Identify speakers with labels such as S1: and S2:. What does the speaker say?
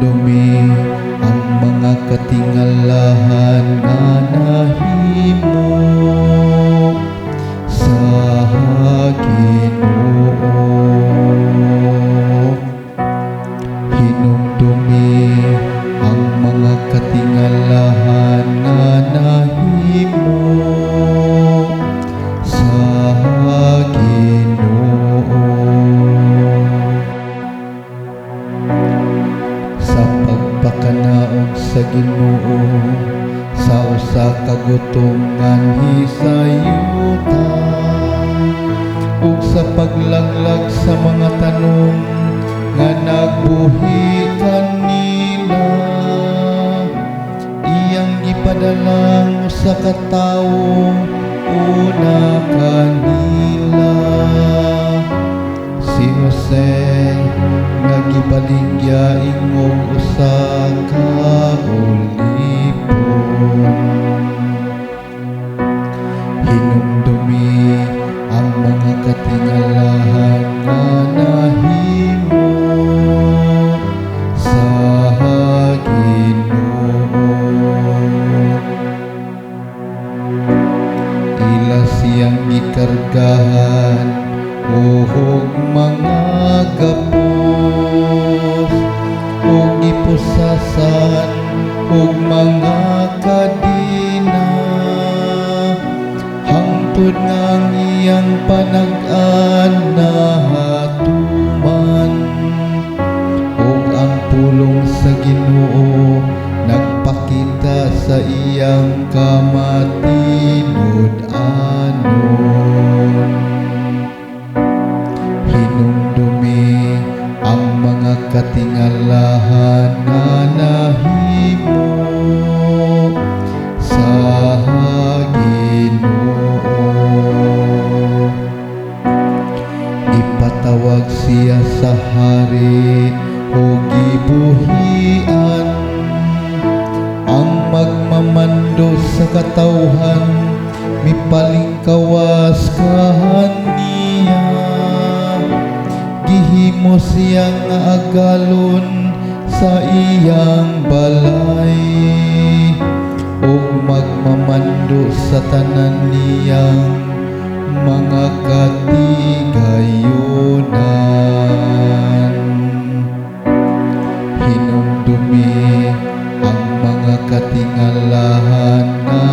S1: Hinumdumi ang mga katingalahan nga nahimo sa Ginoo. Hinumdumi ang mga katingalahan nga nahimo sa Ginoo. Sa pagpakanaog sa Ginoo sa usa ka gutom nganhi sa yuta ug sa paglaglag sa mga tanom nga nagbuhi kanila, iyang gipadala ang usa ka tawo una kanila, si Jose nga gibaligya ingong usa ka ulipon. Hinumdumi ang mga katingalahan nga nahimo sa Ginoo. Ila siyang gikargahan og mga gapos ug gipusasan og mga kadena hangtod nga ang iyang panag-an nahatuman ug ang pulong sa Ginoo nagpakita sa iyang kamatinud-anon. Hinumdumi ang mga katingalahan nga nahimo sa Ginoo. Gipatawag siya sa hari ug gibuhian ang magmamando sa katawhan mipalingkawas kaniya. Gihimo siya nga agalon sa iyang balay ug magmamando sa tanan niyang mga katigayunan. Hinumdumi ang mga katingalahan nga.